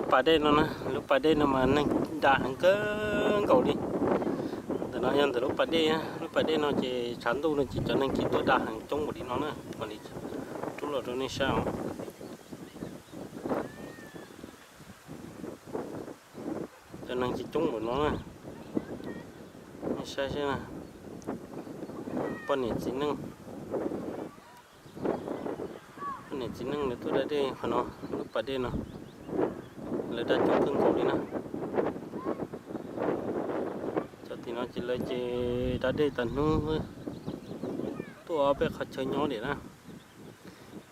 Pas dej no na, lub pas dej no mas neeg da heev kawg nkaus li. Ntawm no yog ntawm lub pas dej, lub pas dej no ces tshav ntuj no ces cov neeg ces tuaj da heev coob npaum li no na, mam li rub los rau nej saib os. Cov neeg ces coob npaum no na, nej saib saib na, poj niam txiv neej, poj niam txiv neej lawv tuaj da dej qhov no, lub pas dej no, lawv da coob kawg nkaus li na. Cov tim no ces lawv ces da dej tas hnub, tuaj ob peb qhov chaw nyob diam na.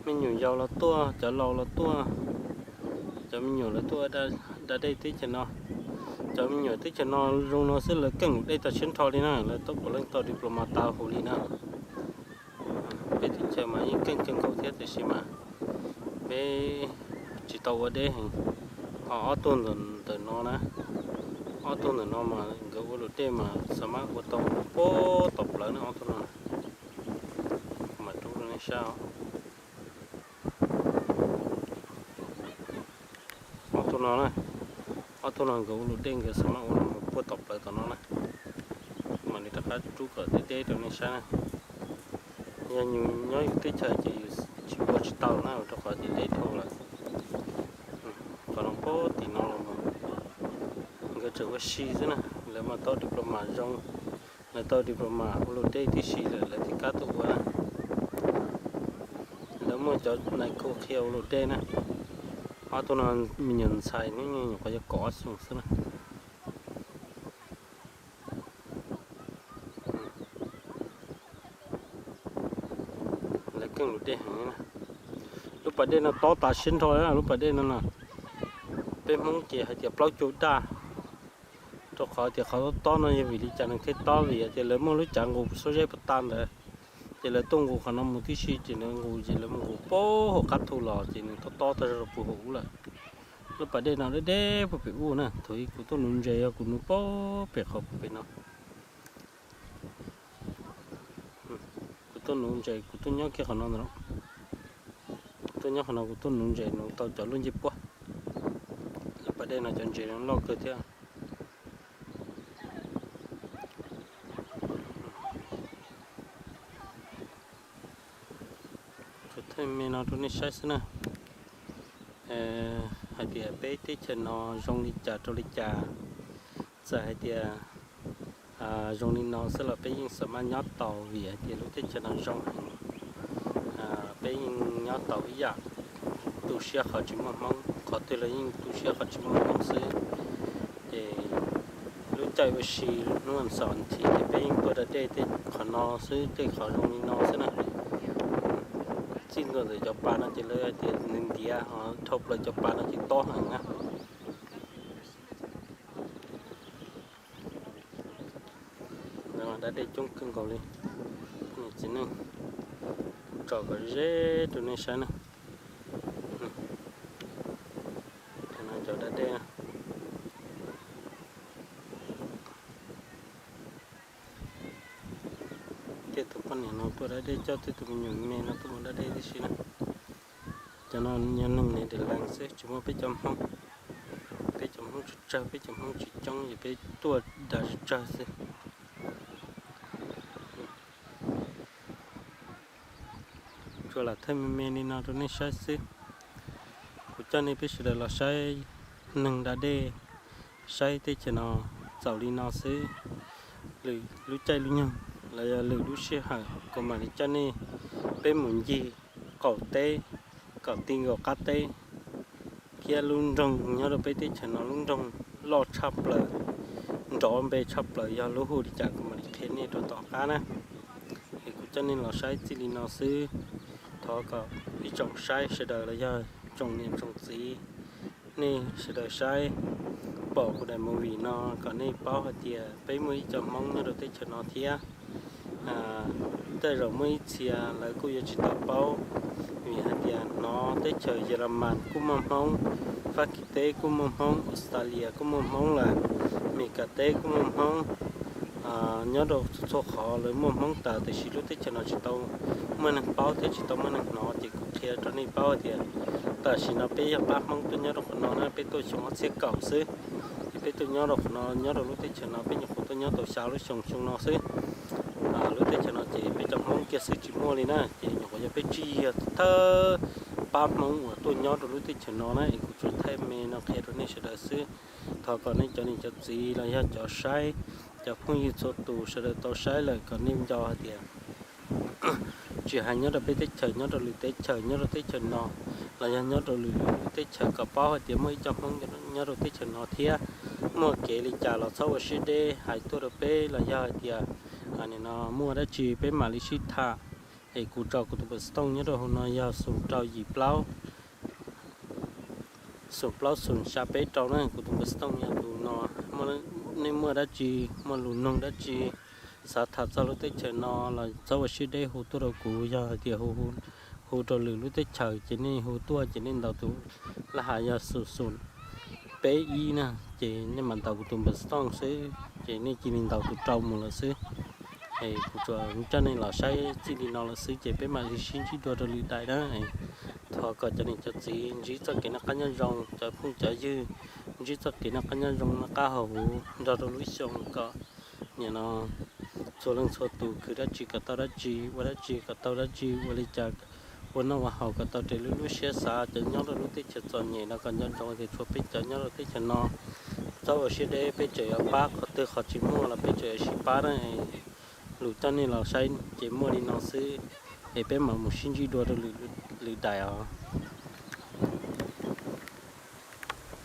Me nyuam yaus los tuaj, cov laus los tuaj, cov me nyuam lawv tuaj da dej teb chaws no. Cov me nyuam teb chaws no zoo no xwb lawv keej lus dej tau siab nrho li na, lawv tau puav leej tau diploma tas huv li na. Peb teb chaws mas yeej keej kawg nkaus thiab tiam sis mas peb tsis tau ua deb heev. Ho ob tug ntawm no na, ob tug ntawm no mas nkawd ua luam dej mas xav mas ua tau puag tom plawv na ob tug no. Kuv mam rub rau nej saib os. Ob tug no na, ob tug no nkawd ua luam dej nkawd xav mas ua los puag tom plawv tom no na. Kuv mam li rov qab rub kom deb deb rau nej saib na. Yog yus nyob yus teb chaws ces yus tsis ua tsis tau na rau qhov ces deb dhau lawm. Qhov no puag tim no los nkawd tseem ua si xwb na, lawv mas tau diploma zoo, lawv tau diploma ua luam dej tib si lawm lawv thiaj kam tuaj ua na. Lawv muaj cov nais khu qhia ua luam dej na. Ob tug no me nyuam ntxhais hnub nyoog nyuam qhuav yog kaum ob xyoos xwb na. Lawv keej luam dej heev na. Lub pas dej no tob tas siab nrho na, lub pas dej no na. Peb Hmoob ces hais tias plaub cug daj, rau qhov tias qhov tob tob no yog vim li cas nws thiaj tob, vim tias lawv muaj lub cav nqus xuab zeb puag ta ntawd, ces lawv tuaj nqus qhov no mus tib si ces lawv nqus ces lawv mus nqus puag hauv qab thu los ces nws tob tob tag zog rau puag hauv ub lawm. Lub pas dej no deb deb puag pem ub na, thaum ub kuv tuaj nuv ntses yog kuv nuv puag pem qhov puag pem no. Kuv tuaj nuv ntses kuv tuaj nyob kiag qhov no ntag. Kuv tuaj nyob qhov no kuv tuaj nuv ntses nuv tau cov lub ncej puab. Lub pas dej no cov ntses no loj kawg thiab. Kuv thaij me no rau nej saib xwb na. Hais tias peb teb chaws no zoo li cas rau li cas. Txawm hais tias zoo li no xwb los peb yeej xav mas nyob tau vim hais tias lub teb chaws no zoo heev. Peb yeej nyob tau ib yam, tu siab qhov tsis muaj Hmoob, qhov twg los yeej tu siab qhov tsis muaj Hmoob xwb. Ces lub caij ua si hnub xam thiv ces peb yeej tuaj da dej tej qhov no xwb, tej qhov zoo li no xwb na. Txij ntua ntawm cov pas no ces lawv hais tias nws ntiav, dhau plaws cov pas no ces tob heev na. Da dej coob kawg nkaus li. Txiv neej, kuv tso kom ze rau nej saib na. Cov no cov da dej na. Tej tus poj niam no tuaj da dej coj tej tus me nyuam me no tuaj mus da dej tib si na. Cov no yog neeg Netherlands xwb, tsis muaj peb cov Hmoob. Peb cov Hmoob tsawg tsawg, peb cov Hmoob tsis coob ces peb tuaj da tsawg tsawg xwb. Tsuas lam thaij me me li no rau nej saib xwb. Kuv coj nej peb sawv daws los saib neeg da dej, saib teb chaws no txaus li no xwb. Lwm lub caij lub nyoog los yog lwm lub sij hawm kuv mam li coj nej peb mus ncig qaum teb, kom ti nkaus qab teb thiab lub nroog nyob rau peb teb chaws no lub nroog loj tshaj plaws, nrov npe tshaj plaws, yog lub hu li cas kuv mam li qhia nej rau tom qab na. Es kuv coj nej los saib txij li no xwb. Thov kom ib tsoom saib sawv daws los yog tsoom niam tsoom txiv, nej sawv daws saib pom kuv daim movie no kom nej paub hais tias peb muaj ib co Hmoob nyob rau teb chaws no thiab. Tej zaum muaj ib txhia lawv kuj yuav tsis tau paub, vim hais tias hnov teb chaws Yelamas kuj muaj Hmoob, Fab Kis teb kuj muaj Hmoob, Australia kuj muaj Hmoob lawm, Mes Kas teb kuj muaj Hmoob. Nyob rau txhua qhov lawv muaj Hmoob tas, tiam sis lub teb chaws no tsis tau muaj neeg paub thiab tsis tau muaj neeg hnov, ces kuv qhia rau nej paub hais tias Tam sim no peb yog pab Hmoob tuaj nyob rau qhov no na, peb tuaj xyoo ob txhiab kaum xwb. Ces peb tuaj nyob rau qhov no, nyob rau lub teb chaws no peb nyuam qhuav tuaj nyob tau xya lub xyoo xyoo no xwb. Lub teb chaws no ces peb cov Hmoob kiag xwb tsis muaj li na, ces nyuam qhuav yog peb tsib yawg thawj pab Hmoob uas tuaj nyob rau lub teb chaws no na, es kuv tsuas thaij me no qhia rau nej sawv daws xwb. Thov kom nej cov niam cov txiv los yog cov saib, cov phooj ywg txhua tus sawv daws tau saib lawm kom nej nco hais tias tsis hais nyob rau peb teb chaws, nyob rau lwm teb chaws, nyob rau teb chaws no, los yog nyob rau lwm lub teb chaws kom paub hais tias muaj ib co Hmoob nyob rau teb chaws no thiab. Muaj kev li cas los txhob ua siab deb hais tuaj rau peb, los yog hais tias nim no muaj dab tsi peb mam li sib tham. Es kuv tso kuv tus npawb xov tooj nyob rau hauv no yog xoom rau yim plaub, xoom plaub xoom xya peb rau na, kuv tus npawb xov tooj yog tus no. Nej muaj dab tsi, muaj lus nug dab tsi, xav tham txog lub teb chaws no los txhob ua siab deb hu tuaj rau kuv. Yog hais tias hu rau lwm lub teb chaws ces nej hu tuaj ces nej ntaus tus laj hav yog xoom xoom peb ib na, ces nej mam ntaus kuv tus npawb xov tooj xwb ces nej cia li ntaus tus rau mus lawm xwb. Es kuv tsuas coj nej los saib txij li no lawm xwb ces peb mam li sib ntsib dua rau lwm daim na. Thov kom cov niam cov txiv ntsib txoj kev noj qab nyob zoo, cov phooj cov ywg ntsib txoj kev noj qab nyob zoo, noj qab haus huv nrog rau lub xyoo kom nim no txhua leej txhua tus khwv dab tsi kom tau dab tsi, ua dab tsi kom tau dab tsi, ua li cas ua noj ua haus kom tau raws li lub siab xav. Cov nyob rau lub teb chaws txom nyem no kom nco ntsoov tias tshuav peb cov nyob rau teb chaws no, txhob ua siab deb, peb tseem yuav pab, qhov twg qhov tsis muaj los peb tseem yuav sib pab na. Lus coj nej los saib ces muaj li no xwb, es peb mam mus sib ntsib dua rau lwm daim os.